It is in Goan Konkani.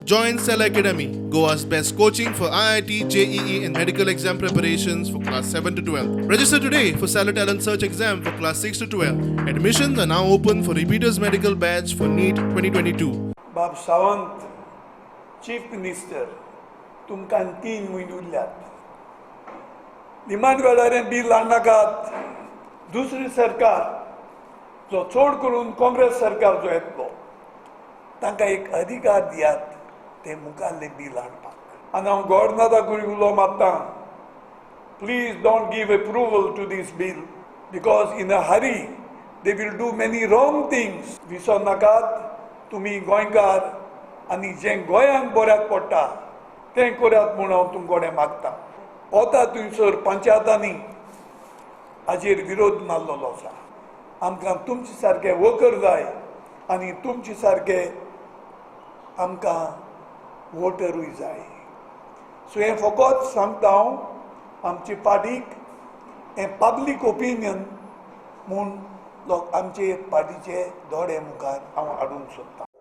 Join Cell Academy, Goa's best coaching for IIT, JEE, and medical exam preparations for class 7 to 12. Register today for Stellar Talent Search exam for class 6 to 12. Admissions are now open for repeaters medical batch for NEET 2022. Bab Sawant, chief minister, तुमकां 3 म्हयने उरल्यात. निमाण वेळार हें बील हाडनाकात. दुसरी सरकार जो चड करून काँग्रेस सरकार जो येतलो तांकां एक अधिकार दियात ते मुखारले बील हाडपाक. आनी हांव गव्हर्नराकूय उलो मारता, please don't give approval to this bill because in a hurry they will do many wrong things. विसर नाकात तुमी गोंयकार आनी जें गोंयांक बऱ्याक पडटा तें करात म्हूण हांव तुमकां कडेन मागता. वता थंयसर पंचायतांनी हाजेर विरोध मारलेलो आसा. आमकां तुमचे सारके वर्कर जाय आनी तुमचे सारके आमकां वोटरूय जाय. सो हें फकत सांगता हांव आमचे पार्टीक, हें पब्लीक ओपिनियन म्हूण लोक आमचे पार्टीचे दोळे मुखार हांव हाडूंक सोदतां.